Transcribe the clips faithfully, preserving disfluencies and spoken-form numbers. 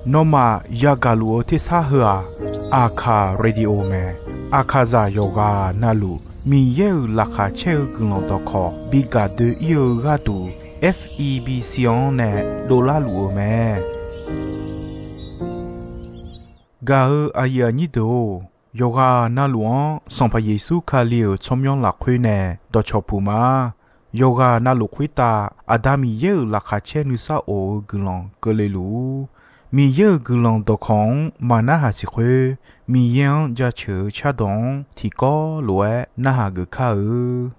Nawmaf yagaq luf-eu tersar heu-aq, Aqkaq Radio mae. Aqkaqzaq yawqghaq navluf Miqyaer-euq laqkhaq caer-eu guiqlanq dawqkawq bi gaq doe-ir-eu gharduq, F E B C-anr nae dovlar luf-eu mae. Gaq-eu aqyuif aqnyir deuq-or, yawqghaq navluf-anr Sanqpaq Yeqsur Kali-euq tsawrmyanr lafkhoer nae dawqcawq puq ma. Yawqghaq navluf khoertav Aqda Miqyaer-euq laqkhaq caer nuisar of-eu guiqlanq keuvle luf-ur. Miqyaer-euq guiqlanq dawqkawq-anr maqnarhaq siq khoer, Miqyaer-anr jaceuq-eu cardawq-anr tiqkawv lof-aer narhaq geuf kar-eu.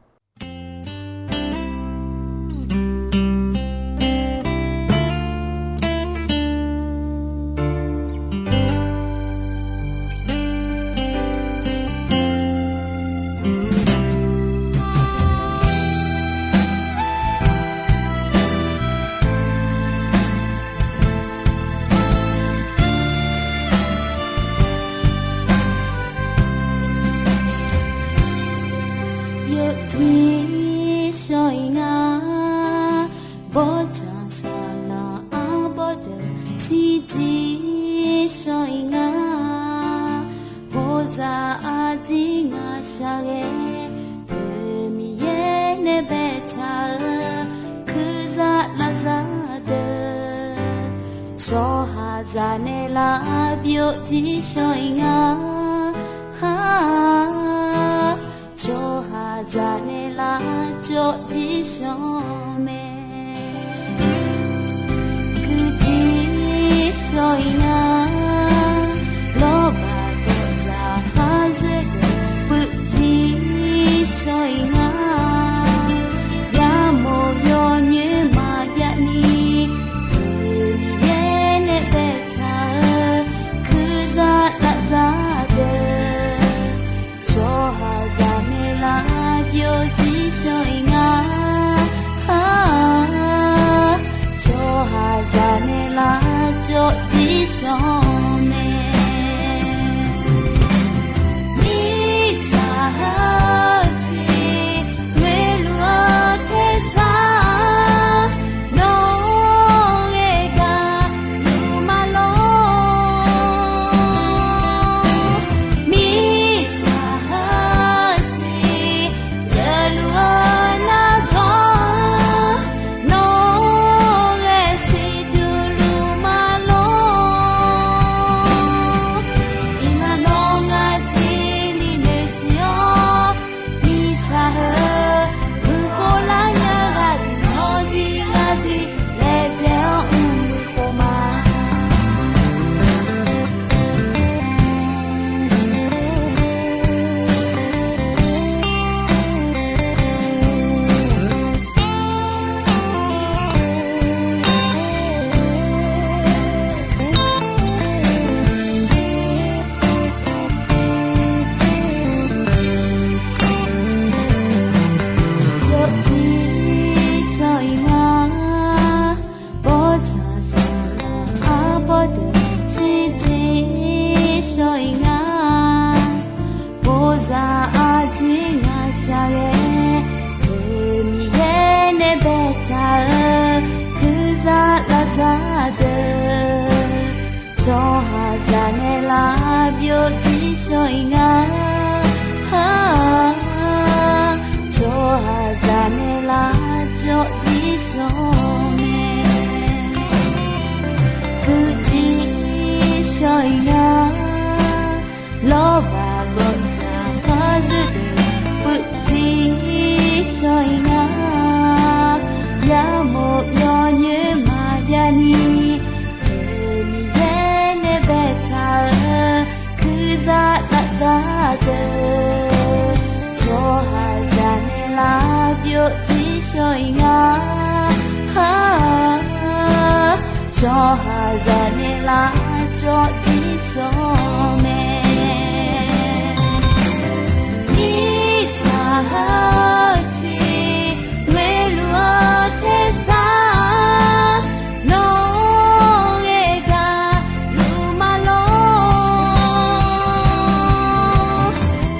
Yawjir shawr-ir nga, bawrtsanq saqlaq arbawr deuq shirjir shawr-ir nga. Bawzaq arjir ngaq shaqghae, deuq Miqyaer nae baetaq-eu, kurzaq lavzaq deuq, tsawrhaqzaq nae lavbyov jir shawr-ir nga. Tsawrhaqzaq nae lavcawv jir shawr mae. Kuijir shawr-ir nga, lawrbaq dawqzaq khar zoer deuq puivjir shawr-ir nga. Yamawr yawnyoer maqjav ni, deuq Miqyaer nae baetaq-eu, kurzaq lavzaq deuq, tsawrhaqzaq nae lavbyov jir shawr-ir nga. Tsawrhaqzaq nae lavcawv jir shawr mae. Mirtsaq heusiq ngoeqluf-eu tersar, nawr-eu gaqluf ma lor. Mirtsaq heusiq geufluf-eu nargawr, nawr-eu ghae siqduq luf ma lor. Iqnan nawr ngar jir ni noeqsiq-awr, mirtsaq heu, uqkhof lar nya ghaq deuq nawr jir ngar jir laejae-awr mr-eu khof ma. Yawjir shawr-ir nga, bawrtsanq saqlaq arbawr deuq shirjir shawr-ir nga. Bawzaq arjir ngaq shaqghae, deuq Miqyaer nae baetaq-eu, kurzaq lavzaq deuq, tsawrhaqzaq nae lavbyov jir shawr-ir nga. Tsawrhaqzaq nae lavcawv jir shawr mae. Puivjir shawr-ir nga, lawrbaq gawqzaq khar zoer deuq puivjir shawr-ir nga. Yamawr yawnyoer maqjav ni, deuq Miqyaer nae baetaq-eu, kurzaq lavzaq deuq, tsawrhaqzaq nae lavbyov jir shawr-ir nga. Tsawrhaqzaq nae lavcawv jir shawr mae. Mirtsaq heusiq ngoeqluf-eu tersar, nawr-eu ghae gaqluf ma lor.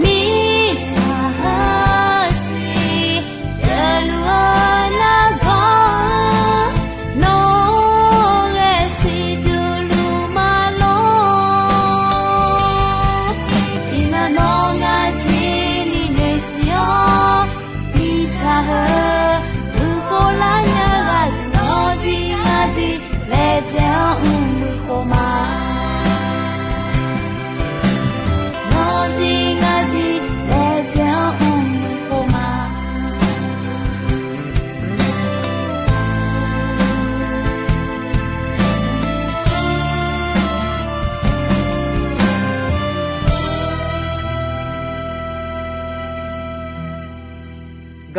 Mirtsaq heusiq geufluf-eu nargawr, nawr-eu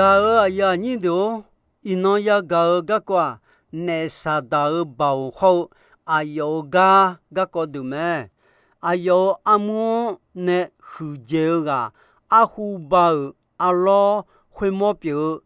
Gaq-euq aqyuif aqnyir deuq-or, iqnan yagaq-eu garkawv-aq, naef Saqdaq-euq baoq hawr-eu aqyawf-euq gar garkawv deuq mae. Aqyawf-euq armur-anr nae huiqdzaeq-eu ghaq, arhu ba-euq arlawr khoermawr pyeuf-eu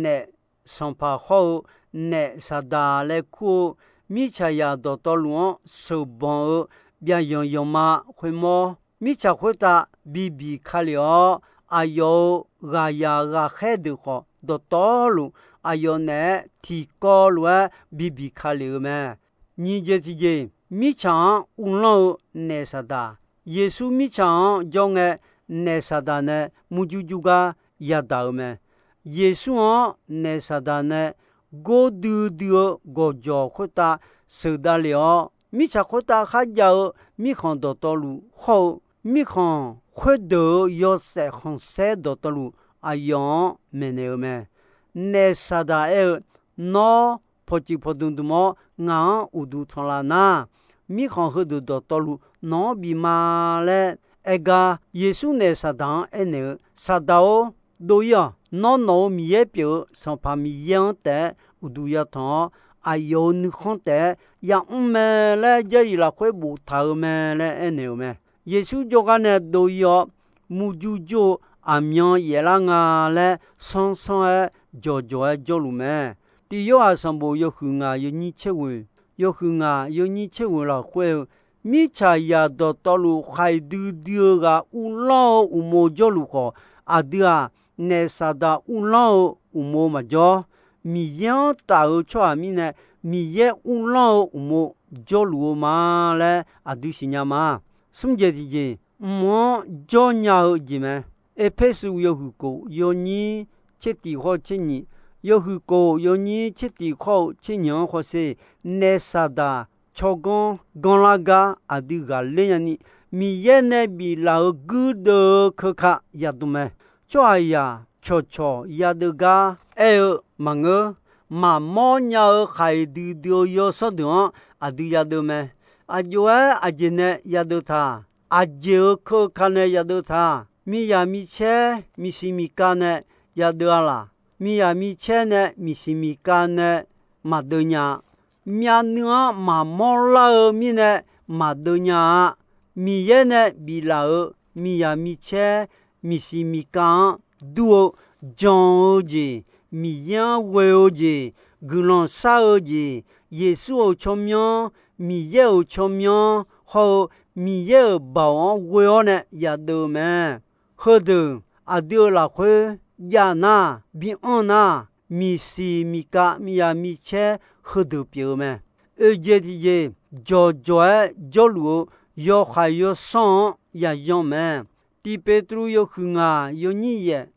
naef sanqpaq hawr-eu naef Saqdaq laer kur-eu mirtsaqzaq dawqtawvluf-anr sheuqbanq-eu byavyanq yanqma khoermawr, mirtsaq khoertav bibiq ka lef-awr, aqyawf-euq ghaqzaq ghaqkhaer deuq khawf, dawqtawvluf aqyawf naeq-aer tiqkawv lof-aer bibiq ka lef-eu mae. Nyiq jeq tiqjeq, mirtsaq-anr uvlanr-eu naef Saqdaq, Yeqsur mirtsaq-anr jawr ngae, naef Saqdaq nae murjur jur gar yadaq-eu mae. Yeqsur-anr naef Saqdaq nae gordui dui-eu gawqjawq khoertav sheuqdav lef-awr, mirtsaq khoertav kharjav-eu mirkhanq dawqtawvluf hawr-eu, mirkhanq khoerdeuq-euq yawshaef khanqsaer dawqtawvluf aqyawf-anr maeqnaeq-eu mae. Naef Saqdaq aer-eu, Nawr pawqtsuif pawqdmq dmq-awr ngaq-anr uqduq tanq laf nar, mirkhanq heudeuq dawqtawvluf nawq-anr bif ma laer aer gar, Yeqsur naef Saqdaq-anr aernaeq-eu, Saqdaq-or, dov-ir-awq. Nawr nawq-euq Miqyaer pyeuf-eu Sanqpaq Miqyaer-anr taef-aer uqduq yatanq-awr, aqyawf-euq nuikhanr taef-aer yamr mae laer Jarlif lafkhoer boftaq-eu mae laer aernaeq-euq mae. Yeqsur jawrgar nae dov-ir-awr, murjur jur-eu aqmyan yaeflar nga laer sanrsanr-aer jawqjawq-aer jawrluf mae. Tiq Yorhaq sanqbof yawhuiq ngaq yawnyir tser ghoeq, yawhuiq ngaq yawnyir tser ghoeq lafkhoer-eu, mirtsaqzaq dawqtawvluf khaiq duidui-eu ghaq uvlanr-eu uqmov jawrluf khawf, aqdui-aq, naef Saqdaq uvlanr-eu uqmov maqjawr. Miqyaer-anr taf-eu tsawrhaq mirnae, Miqyaer uvlanr-eu uqmov jawrluf-eu ma laer aqdui siqnya ma. Smr jeq tiqjeq, mq-anr jawrnya-eu jeq mae. Erpersu yawhuiq kof yawnyir tser tiq khawr-eu tser nyiq, yawhuiq kof yawnyir tser tiq khawr-eu tser nyiq-anr hawsher, naef Saqdaq tsawrganr ganrlar gar aqdui ghaqler nyani, Miqyaer nae biflaf-euq guirdeuv-eu keuka yadm mae. Tsawrhaqzaq cawqcawq yadeuv gar aer-eu maqngeur. Maqmawr nya-eu khaiq duidui-eu yawsanr deuq-anr aqdui yadeuv mae. Aqjox-aer aqjeq nae yadeuv taq? Aqjeq-euq keuka nae yadeuv taq? Miqyaq micaer miqsiq miqkav nae yadeuv-a laq? Miqyaq micaer nae miqsiq miqkav nae maqdeuv nya-a. Myavnuiv-anr maqmawr lar-eu mirnae maqdeuv nya-a. Miqyaer nae biflaf-euq miqyaq micaer miqsiq miqkav-anr dur-eu jan-eu jeq, Miqyaer-anr ghoe-eu jeq, guiqlanq shar-eu jeq, Yeqsur-euq tsawrmyanr, Miqyaer-euq tsawrmyanr hawr-eu Miqyaer-euq baoq-anr ghoe-awr nae yadeuv-eu mae. Heudeuq aqdui-euq lafkhoer jav nar, bi anr nar, miqsiq miqkav miqyaq micaer heudeuq pyeuf-eu mae. Oeq jeq tiqjeq, jawqjawq-aer jawrluf-eu yawhaiq yawsanr-anr yayan mae. Tiq Petruv yawhuiq ngaq yawnyir yaef,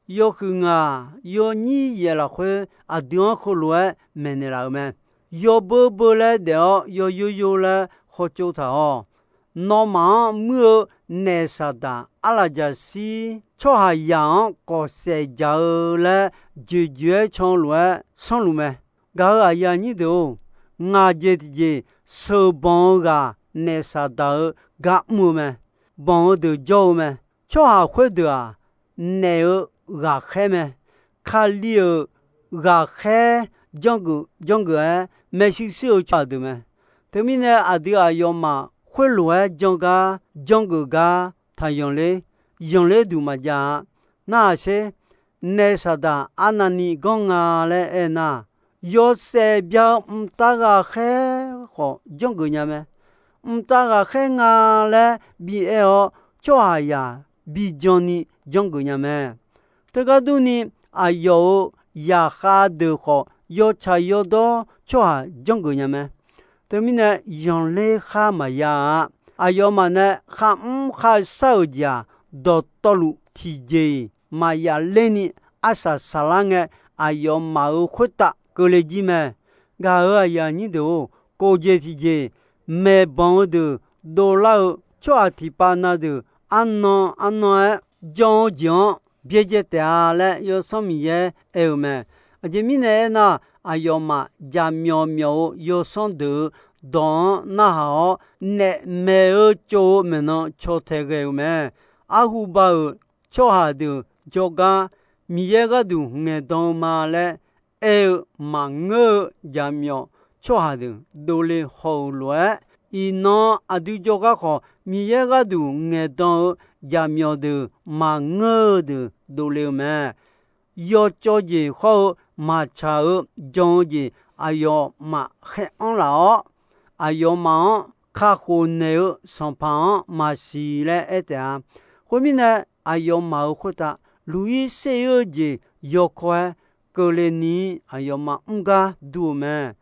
yawhuiq ngaq yawnyir yaef lafkhoer aqdui-anr heulof-aer maeqnaeq laf-euq mae. Yawbeu beu laer daef-awr yawyoer yoer laer hawtsov taq-awq. Nawmaf-anr muir-eu naef Saqdaq arlaqjaqshir tsawrhaqzaq-anr kawfsaef dzaq-eu laer joeqjoeq-aer can lof-aer sanrluf mae. Gaq-euq aqyuif aqnyir deuq-or, ngaq jeq tiqjeq sheuqbanq-eu ghaq naef Saqdaq-eu gar mr-eu mae. Banq-eu deuq jawr-eu mae. Tsawrhaq khoerdeuq-aq, naef-eu ghaqkhaer mae. Kali-euq ghaqkhaer janrgeuf janrgeuf-aer maershuir shuir-eu tsawrhaq deuq mae. Teumirnae aqdui aqyawfmaf khoerlof-aer jan gar janrgeuf gar taqyanqler, yanqler duq maqjav-a. Narhaq sher, naef Saqdaq arnavni ganr nga laer aernar, yawshaef bya-eu mqtav ghaqkhaer khawf janrgeuf nya mae. Mqtav ghaqkhaer nga laer bi aer-awr, tsawrhaqzaq bi janni janrgeuf nya mae. Teugar durni, aqyawf-euq zaqkhav deuq khawf, yawtsaq yawdawr tsawrhaq janrgeuf nya mae. Teumirnae, yanqler khar maqya-a. Aqyawfmaf nae kharmr kharshar-euq jeq-aq, dawqtawvluf tiqjeq-iq maqyaf lerni, arsaq saqlar ngae, aqyawfmaf-euq khoertav keuvle jir mae. Gaq-euq aqyuif aqnyir deuq-or, kof jeq tiqjeq maeqbanq-eu deuq dovlar-eu tsawrhaq tiqpav na deuq arnan arnan-aer jan-eu jeq-anr byaerdzae taef-a laer Yawsanr Miqyaer aer-eu mae. Aqjeq mirnae aernar, aqyawfmaf jaqmyawf myawf-eu yawsanr deuq-eu dawq-anr narhaq-awr, naef maeq-eu tsov-eu maeqnan caw tae ghae-eu mae. Arhu ba-euq tsawrhaq deuq jawrgar Miqyaer gharduq ngaeqdan-eu ma laer aer-eu maqngeur-eu jaqmyawf tsawrhaq deuq dovle haw-euq lof-aer, iqnan aqdui jawrgar khawf Miqyaer gharduq ngaeqdan-eu jaqmyawf deuq maqngeur-eu deuq dovle-eu mae. Yawcawv jeq hawr-eu maqtsaq-eu jan-eu jeq aqyawfmaf khaer-anr laf-awr, aqyawfmaf-anr kakhof naeq-eu sanqpaq-anr maqsiq laer aer taef-a. Khoermirnae, aqyawfmaf-euq khoertav luq-ir ser-ir-eu jeq yawkawr-aer keuvle ni aqyawfmaf mr gar dur-eu mae.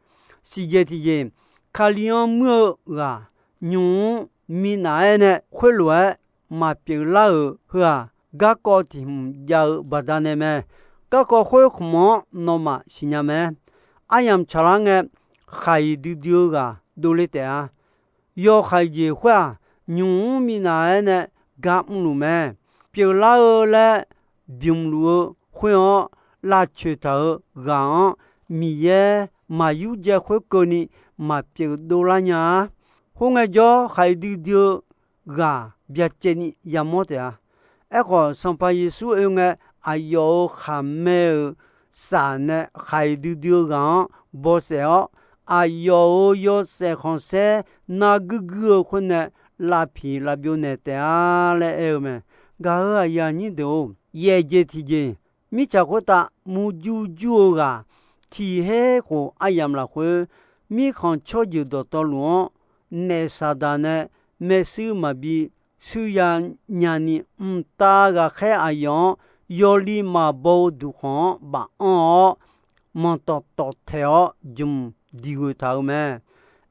Siqjeq tiqjeq, Kali-anr muir-eu ghaq nymq-mr minav-aer nae khoerlof-aer maqpyeuf lar-euq heu-aq, garkawv tiq hmq jav-eu baqdanae mae. Garkawv khoer khmq-anr nawmaf siqnya mae. Aryamq tsaqlar ngae, khaq-iq duidui-eu ghaq dovle taef-a. Yawhaiq jeq khoer-aq, nymq-mr minav-aer nae gar mrluf mae. Pyeuflar-eu laer bymqluf-eu khoer-anr lavcoeq taq-euq ghaq-anr, Miqyaer maqyurdzae khoerkeuvni maqpyeuf dovlar nya-a. Khoerngae jawr, khaq-iq duidui-eu ghaq byacaevni yamawr taef-a. Aerkhawf, Sanqpaq Yeqsur oe ngae, aqyawf-euq khaqmae-euq saf nae khaq-iq duidui-eu ghaq-anr bawsaef-awr, aqyawf-euq yawshaef khanqsaer narguir guir-eu khoer nae lavpiq lavbyov naeq taef-a laer aer-eu mae. Gaq-euq aqyuif aqnyir deuq-or, yaefjeq tiqjeq, mirtsaq khoertav murjur jur-eu ghaq tiq her khof aryamq lafkhoer, mirkhanq tsawrjeuq dawqtawvluf-anr naef Saqdaq nae maershuir maqbi shuir ya nyani, mqtav ghaqkhaer aqyawf-anr yawli maqbaw-eu duqkhanq-anr baf anr-awr, manqtawf tawf taeq-awr jmq diq ghoeq taq-euq mae.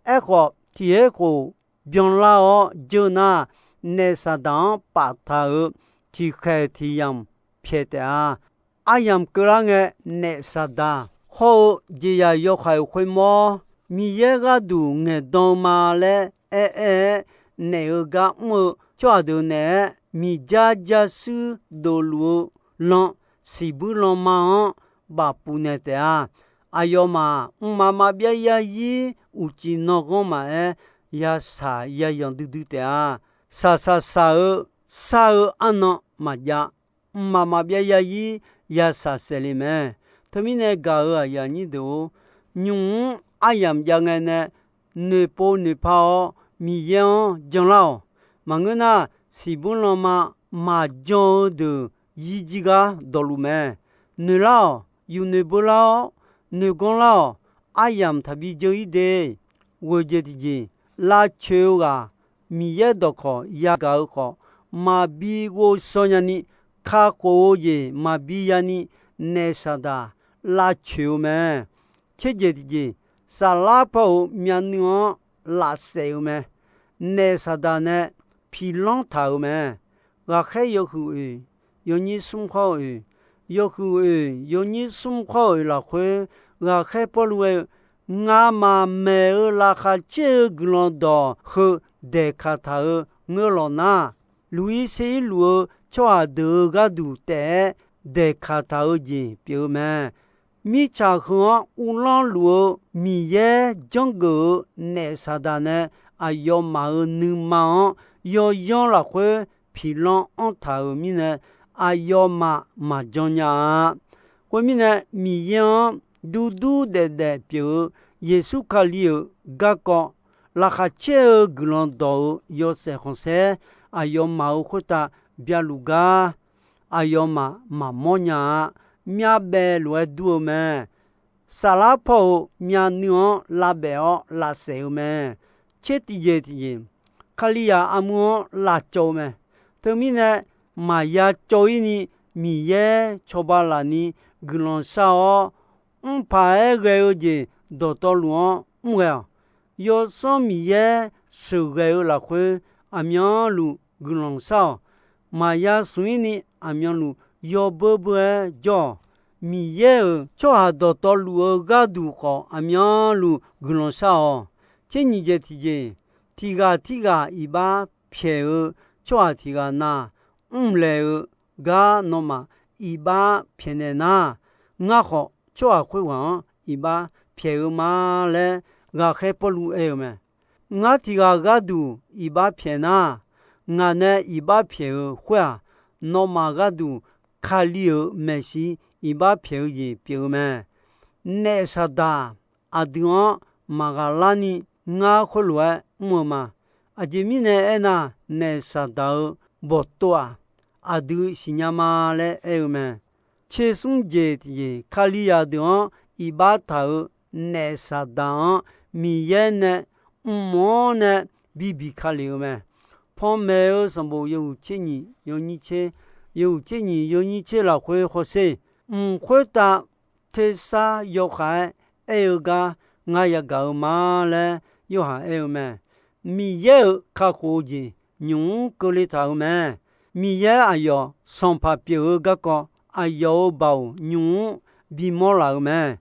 Aerkhawf, tiq her khof byanlar-awr jeur nar, naef Saqdaq-anr paftaq-euq tiqkhaeq tiq yamq pyaeq taef-a. Aryamq keuvlar ngae, naef Saqdaq hawr-eu jeqzaq yawhaiq khoermawr, Miqyaer gharduq ngaeqdan-eu ma laer aer-aer-aer naef-eu gar mr-eu tsawrhaq deuq naeq-aer miqjar jarshuir dofluf-eu lan siqbuir lanma-anr bafpuf naeq taef-a. Aqyawfmaf mqmaq maqbyav yarzir uqcif nanghanr maqaer, yashaq yayanq duidui taef-a. Shaqshaq shaq-eu shar-eu arnan maqjav, mqmaq maqbyav yarzir yashaq saeqle mae. Teumirnae gaq-euq aqyuif aqnyir deuq-or, nymq-mr aryamq jav ngae nae noeqpov noeqpa-awr Miqyaer-anr janlar-awq. Maqngeur nar, siqbuir lanma maqjan-eu deuq yir jir gar dawqluf mae. Noeqlar-awq, yufnoeq beular-awr noeqganr lar-awq. Aryamq taqbi jeur-ir de. Ghoeqjeq tiqjeq, lavcoeq-eu ghaq Miqyaer dawqkawq yagaq-eu khawf, maqbi ghovshaw nyani, kakhof-eu jeq maqbi yani, naef Saqdaq lavcoeq-eu mae. Tserjeq tiqjeq, saflar paw-euq myavnuiv-anr lafsaef-eu mae. Naef Saqdaq nae piqlanr taq-euq mae. Ghaqkhaer yawhuiq oeq, yawnyir smr khawr oeq, yawhuiq oeq yawnyir smr khawr oeq lafkhoer, ghaqkhaer Pawrluv aer-eu, Ngamaf maeq-eu laqkhaq caer-eu guiqlanq dawq heu daeqkaq taq-euq ngeur lawq nar, luq-ir ser-ir luf-eu tsawrhaq deuq-euq gharduq taef-aer daeqkaq taq-eu jeq pyeuf-eu mae. Mirtsaq heu-anr uvlanr luf-eu Miqyaer janrgeuf-eu naef Saqdaq nae aqyawfmaf-euq nuima-anr yawyanr lafkhoer piqlanr anr taq-euq mirnae, aqyawfmaf maqjan nya-a. Khoermirnae, Miqyaer-anr durdur daefdaef pyeuf-eu Yeqsur Kali-euq garkawv, laqkhaq caer-eu guiqlanq dawq-euq yawshaef khanqsaer aqyawfmaf-euq khoertav byaluf gar, aqyawfmaf maqmawr nya-a. Myavbaef lof-aer dur-eu mae. Saflar paw-euq myavnuiv-anr lavbaef-awr lavsaef-eu mae. Tser tiqjeq tiqjeq, Kalizaq armur-anr lavcawv-eu mae. Teumirnae, maqya cawv-ir ni Miqyaer cawba laf ni guiqlanq shar-awr, mrpaq-aer ghae-eu jeq dawqtawvluf-anr mr ghae-awq. Yawsanr Miqyaer sheuqghae-eu lafkhoer aqmyanluf guiqlanq shar-awq. Maqya smq-ir ni aqmyanluf yawbeur beur-aer jawr-awq. Miqyaer-euq tsawrhaq dawqtawvluf-eu gharduq khawf aqmyanluf guiqlanq shar-awq. Tser nyiq jeq tiqjeq, tiq ghaq tirghaq iqbax pyaeq-eu tsawrhaq tiq ghaq na, mrlaeq-eu gar nawmaf iqbax pyaeqnaeq nar, ngar khawf tsawrhaq khoerghaq-anr iqbax pyaeq-eu ma laer ghaqkhaer Pawrluv aer-eu mae. Ngar tiq ghaq gharduq iqbax pyaeq nar, ngaq nae iqbax pyaeq-eu khoer-aq, nawmaf gharduq Kali-euq maeqshi iqbax pyaeq-eu jeq pyeuf-eu mae. Naef Saqdaq aqdui-anr maqghaq larni ngar khoerlof-aer mr-eu ma. Aqjeq mirnae aernar, naef Saqdaq-eu bawqtov-aq, aqdui siqnya ma laer aer-eu mae. Tsersmr jeq tiqjeq, Kalizaq deuq-anr iqbax taq-euq naef Saqdaq-anr Miqyaer nae mq-anr nae bibiq ka lef-eu mae. Panmaeq-eu sanqbof yawhuiq tser nyiq yawnyir tser, yawhuiq tser nyiq yawnyir tser lafkhoer hawsher, mq khoertav tersar yawkhav-aer aer-eu gar ngar yagaq-eu ma laer Yorhaq aer-eu mae. Miqyaer-euq kakhof-eu jeq nymq-mr keuvle taq-euq mae. Miqyaer aqyawf sanqpaq pyeuf-eu garkawv, aqyawf-euq baoq nymq-mr bimawr laf-euq mae.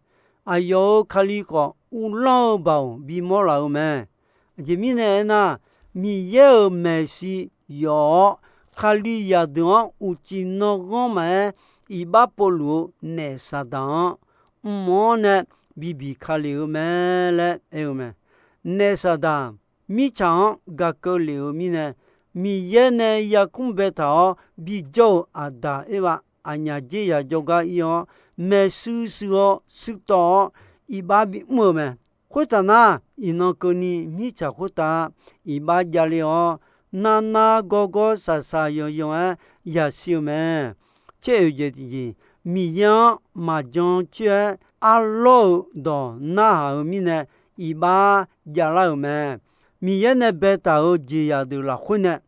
Aqyawf-euq Kali khawf, uvlanr-eu baoq bimawr laf-euq mae. Aqjeq mirnae aernar, Miqyaer-euq maeqshi yawf-awr, Kalizaq deuq-anr uqcif nanghanr maqaer, iqbax povluf-eu naef Saqdaq-anr mq-anr nae bibiq ka lef-eu mae laer aer-eu mae. Naef Saqdaq mirtsaq-anr gaqkeuv lef-eu mirnae, Miqyaer nae yarkmr baetaq-awr bijawr-euq Aqdaq Erbav aqnyaf dzer yaq jawrgar ir-awr, maeqshi shuir-awr shuirtawv-awr iqbax bimr-eu mae. Khoertaq nar, iqnan keuvni mirtsaq khoertav iqbax javle-awr, narnar gawrgawr shaqshaq yanqyanq-aer yashir-eu mae. Tser oeq jeq tiqjeq, Miqyaer-anr maqjan coer-aer arlawr-euq dawq narhaq-eu mirnae iqbax javlar-euq mae. Miqyaer nae baetaq-euq jeqzaq deuq lafkhoer nae,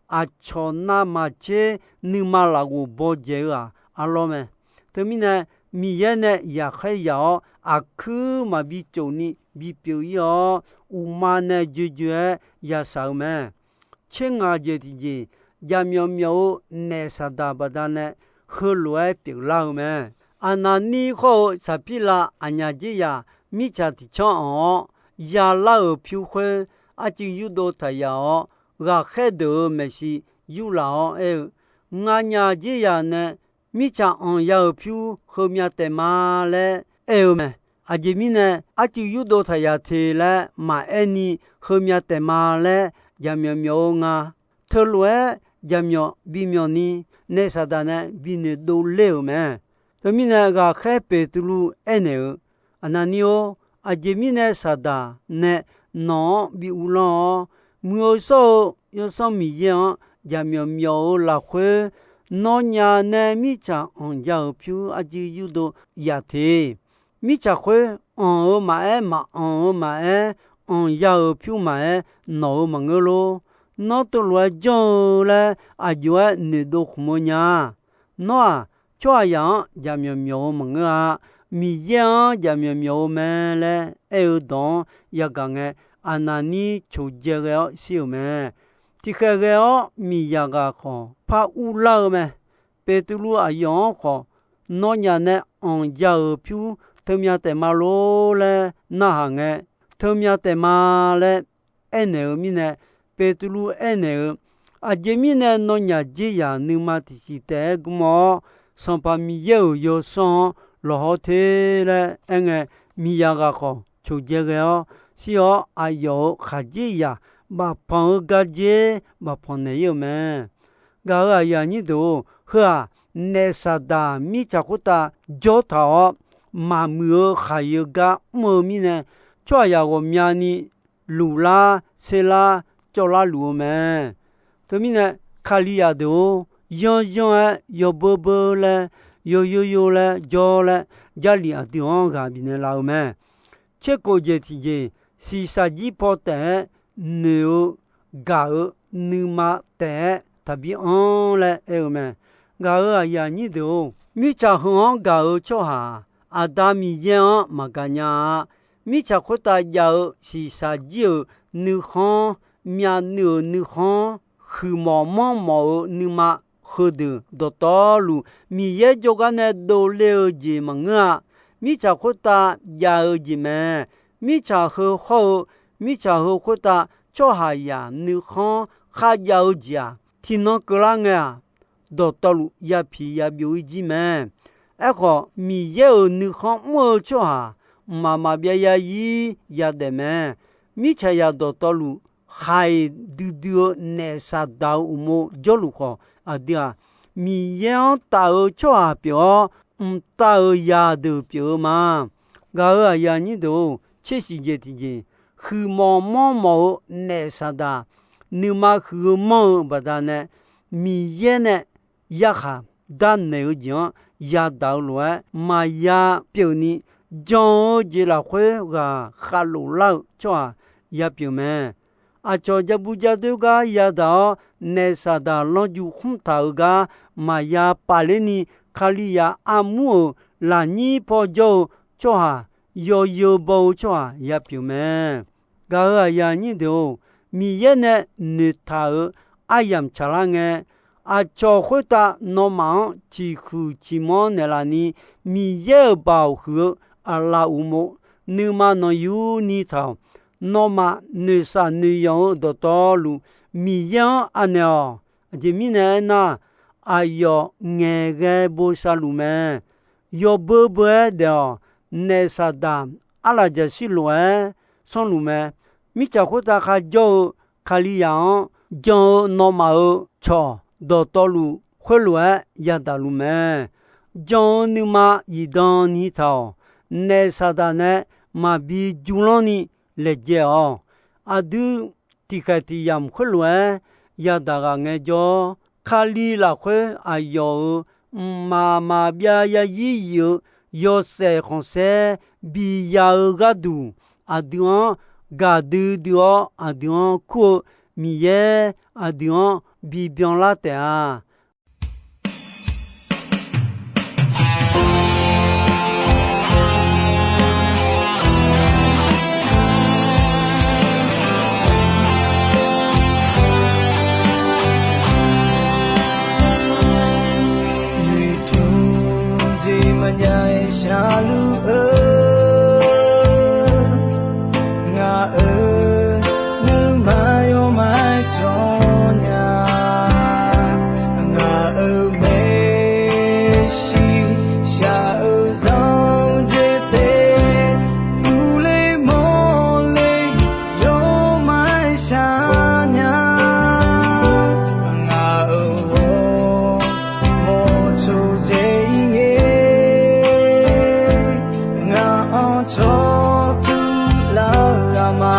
aqcawq navmaqtser nuima lafghof bawdzaeq-eu-aq arlawr mae. Teumirnae, Miqyaer nae yaqkhaer yaq-awr aqkuir maqbi tsofni bipyeuf ir-awr, uqma nae joejoe-aer yashaq-eu mae. Tser ngaq jeq tiqjeq, jaqmyawf myawf-eu naef Saqdaq baqdanae heulof-aer pyeuflar-eu mae. Aqnaqnir khawr-eu Saqpirlav aqnyaf dzer yaq mirtsaq tiq canr anq-awr yalar-euq pyur khoer, arcuiv yurdov taq yaf-awr, ghaqkhaer deuq-euq maeqshi yurlaf-awr aer-eu, Nganyaf dzer yaq nae mirtsaq anq ya-euq pyur heumyav taef ma laer aer-eu mae. Aqjeq mirnae, arcuiv yurdov taq yaf te laer maqaer ni heumyav taef ma laer jaqmyawf myawf-eu nga. Teulof-aer jaqmyawf bimyawf ni naef Saqdaq nae binoeq dovler-euq mae. Teumirnae, ghaqkhaer Beqtuvluv aernaeq-eu, Aqnaqnir-or, aqjeq mirnae Saqdaq nae nawq-anr bi uvlanr-awr, muiq-eu shawr-eu Yawsanr Miqyaer-anr jaqmyawf myawf-eu lafkhoer, nawnyaf nae mirtsaq anq ya-euq pyur arcuiv yurdov yaf te. Mirtsaq khoer anq-eu maqaer, maqanq-eu maqaer, anq ya-euq pyur maqaer, nawq-eu maqngeur lor. Nawr teulof-aer janr-eu laer aqjox-aer noeqdov khmq-eu nya. Nawr-aq, tsawrhaqzaq-anr jaqmyawf myawf-eu maqngeur-a. Miqyaer-anr jaqmyawf myawf-eu mae laer aer-eu dawq-anr yagaq ngae, Aqnaqnir coqdzae ghae-awr shir-euq mae. Tiqkhaeq ghae-awr miqzaq ghaq khawf par urlar-eu mae. Beqtuvluv aqyawf-anr khawf, Nawnyaf nae anq ya-euq pyur teumyav taef ma lor laer narhaq ngae, Teumyav taef ma laer aernaeq-eu mirnae, Beqtuvluv aernaeq-eu, Aqjeq mirnae nawnyaf dzer yaq nuima tiqsiq taef-aer gmr-awr, Sanqpaq Miqyaer-euq Yawsanr-anr lawqhaw te laer aerngae, miqzaq ghaq khawf coqdzae ghae-awr shir-awr, aqyawf-euq khaqdzerzaq bafpanq-eu gardzer bafpanq naeq-ir-euq mae. Gaq-euq aqyuif aqnyir deuq-or, heu-aq, naef Saqdaq mirtsaq khoertav jawr taq-awr, maqmuiq-eu khaqyeu gar mr-eu mirnae, tsawrhaqzaq ghawqmyani luflar serlar cawvlar luf-eu mae. Teumirnae, Kalizaq deuq-or, yanryanr-aer yawbeur beur laer, yawyoer yor laer jawr laer, Jarlif aqdui-anr ghaq bifnaeq laf-eu mae. Tserkof jeq tiqjeq, shiqshaq jir paw taef-aer noeq-eu gaq-eu nuima taef-aer taqbi anr laer aer-eu mae. Gaq-euq aqyuif aqnyir deuq-or, mirtsaq heu-anr gaq-eu tsawrhaq-aq, Aqda Miqyaer-anr maqgaq nya-a. Mirtsaq khoertav jav-eu shiqshaq jir-euq nuikhanr, myavnuiv-euq nuikhanr, huiqmawf manrmawf-eu nuima, heudeuq dawqtawvluf Miqyaer jawrgar nae dovle-eu jeq maqngeur-a. Mirtsaq khoertav jav-eu jeq mae. Mirtsaq heu hawr-eu, mirtsaq heu khoertav tsawrhaqzaq nuikhanr kharjav-eu jeq-aq, tiqnan keuvlar ngae-aq, dawqtawvluf yapiq yabyov-ir jir mae. Aerkhawf, Miqyaer-euq nuikhanr mr-eu tsawrhaq mqmaq maqbyav yazir yadaef mae. Mirtsaqzaq dawqtawvluf khaiq duidui-eu naef Saqdaq-euq uqmov jawrluf khawf, aqdui-aq, Miqyaer-anr taf-eu tsawrhaq pyeuf-awr, mqtav-euq zaqdeuq pyeuf-eu ma. Gaq-euq aqyuif aqnyir deuq-or, tser siq jeq tiqjeq, huiqmawf manrmawf-eu naef Saqdaq, nuima huiq-eu manr-eu baqdanae, Miqyaer nae yarkhaq darnaeq-eu jeq-anr yadaq-eu lof-aer maqya pyeufni, jan-eu jeq lafkhoer ghaq khavlof lar-eu tsawrhaq ya pyeuf mae. Aqcawq ja bu ja doer gar yadaq-awr, naef Saqdaq lanrju khmr taq-eu gar maqya paf ler ni, Kalizaq armur-euq lafnyir paw jawr-eu tsawrhaq, yawzeu baw-eu tsawrhaq ya pyeuf mae. Gaq-euq aqyuif aqnyir deuq-or, Miqyaer nae noeqtaq-euq aryamq tsaqlar ngae, aqcawq khoertav nawmaf-anr ciqhuiq ciqmanr naeqlaf ni, Miqyaer-euq baoq huiq-eu aqlaf uqmov nuima nanqyuni taq-awq. Nawmaf noeqshaq noeqyanq-eu dawqtawvluf, Miqyaer-anr anaeq-awq. Aqjeq mirnae aernar, aqyawf ngaeqghae bosav luf mae. Yawbeu beu-aer daef-awq. Naef Saqdaq arlafjaqshir lof-aer sanrluf mae. Mirtsaq khoertav kharjawr-eu Kalizaq-anr jan-eu nawmaf-euq cawq dawqtawvluf khoerlof-aer yadaq luf mae. Jan-eu nuima zifdan ni taq-awq. Naef Saqdaq nae maqbi jmrlanr ni laejae-awq. Aqdui tiqkhaeq tiqyamq khoerlof-aer yadaq ghaq ngaejawr, Kali lafkhoer aqyawf-euq mqmaq maqbyav yazir yif-eu yawshaef khanqsaer biya-eu gharduq, aqdui-anr gaqdui dui-awr, aqdui-anr kur-eu Miqyaer aqdui-anr bibyan lar taef-a. Noeqtmq jeq maqjav-aer sharluf-eu, ngaq-euq nuima yawmaf jawr nya. Ngaq-euq maeqshi shaq-eu zanqdzae taef, uvle mawrle yawmaf shaq nya. Ngaq-euq ghawrmawr tsawrjaev-ir ngae, ngaq-anr cawq tuvlar-eu aqma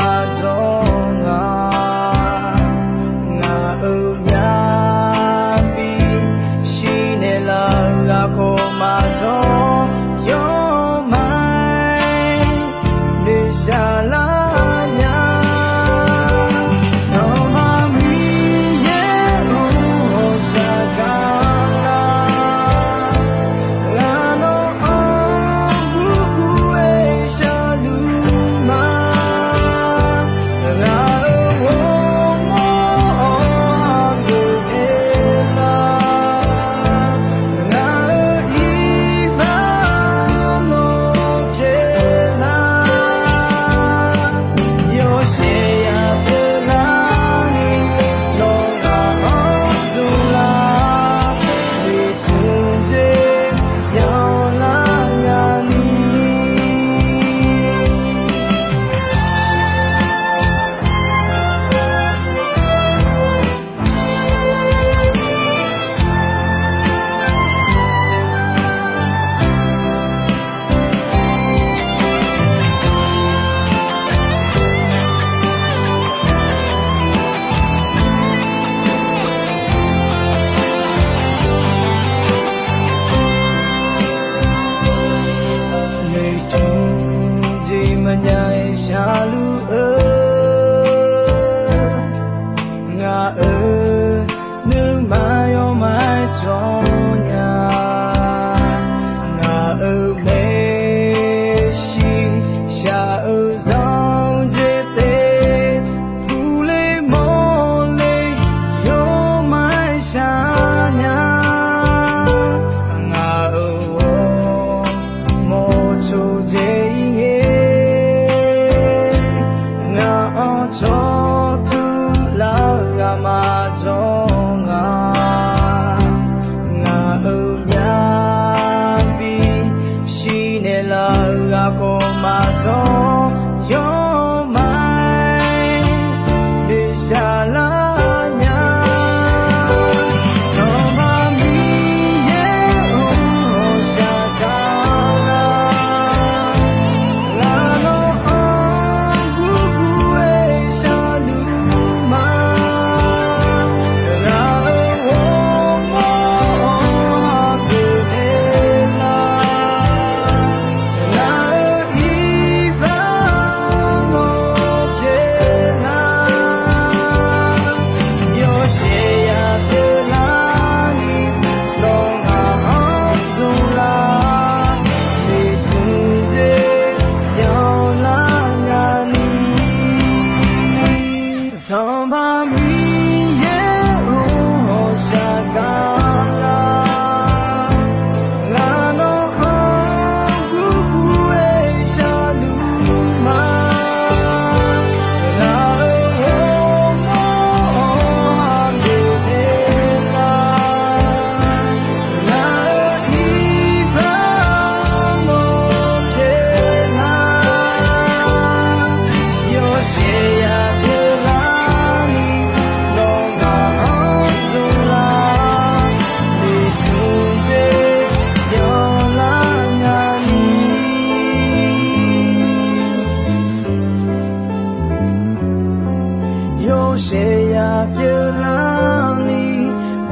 Sheuryaq pyeuflarni,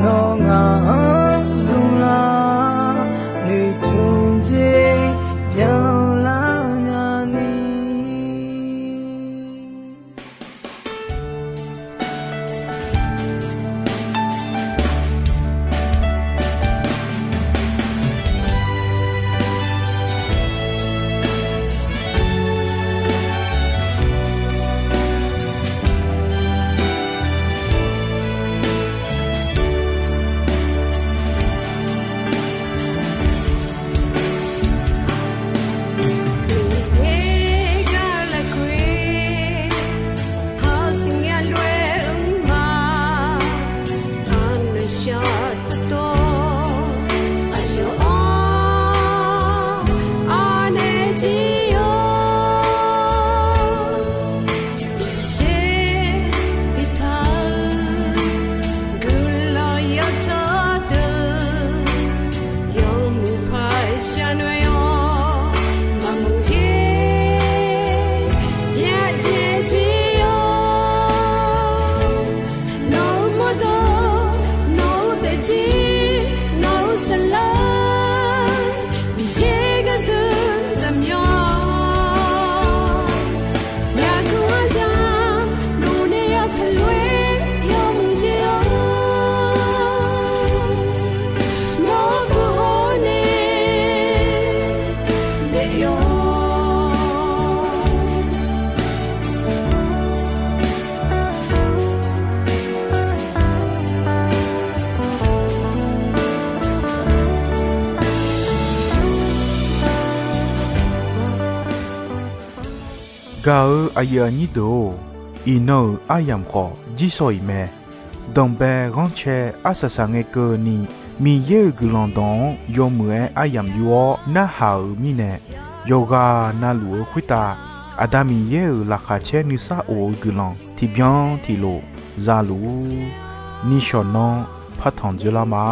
nawr ngaq-anr zmqlar, noeqtmq jeq byanlar nyani. Miqyaer gar lafkhoer haq siqnya lof-aer mr ma. Arnoeq shaq dawr aqyawf-anr anaeq jir-awr, Miqyaer biftaq-eu guiqlanq yawtsaq deuq yawmuiq paq sharnoeq-awr, maqmuiq jir byaerdzae jir-awr, nawq-euq mawrdawq, nawq-euq daefzir, nawq-euq saflar, Miqyaer gharduq zaqmyanr, zaqguq aryamq lufnaeq-awr taqlof-aer yawmuiq jir-awr, nawr guv hawr nae daef-awr. Gaq-eu aqyuif aqnyir deuq-or, iqnan-euq aryamq khawf jirsawq iq mae. Danqbae ghanrcae arsaq saq ngae keuvni, Miqyaer-euq guiqlanq dawq-anr yawmuiq-aer aryamq yur-awr narhaq-euq mirnae, yawqghaq navluf-eu khoertav Aqda Miqyaer-euq laqkhaq caer nuisar of-eu guiqlanq tiqbyan tiqlof za luf-ur. Nishawq nanr partanq dzoerlar ma.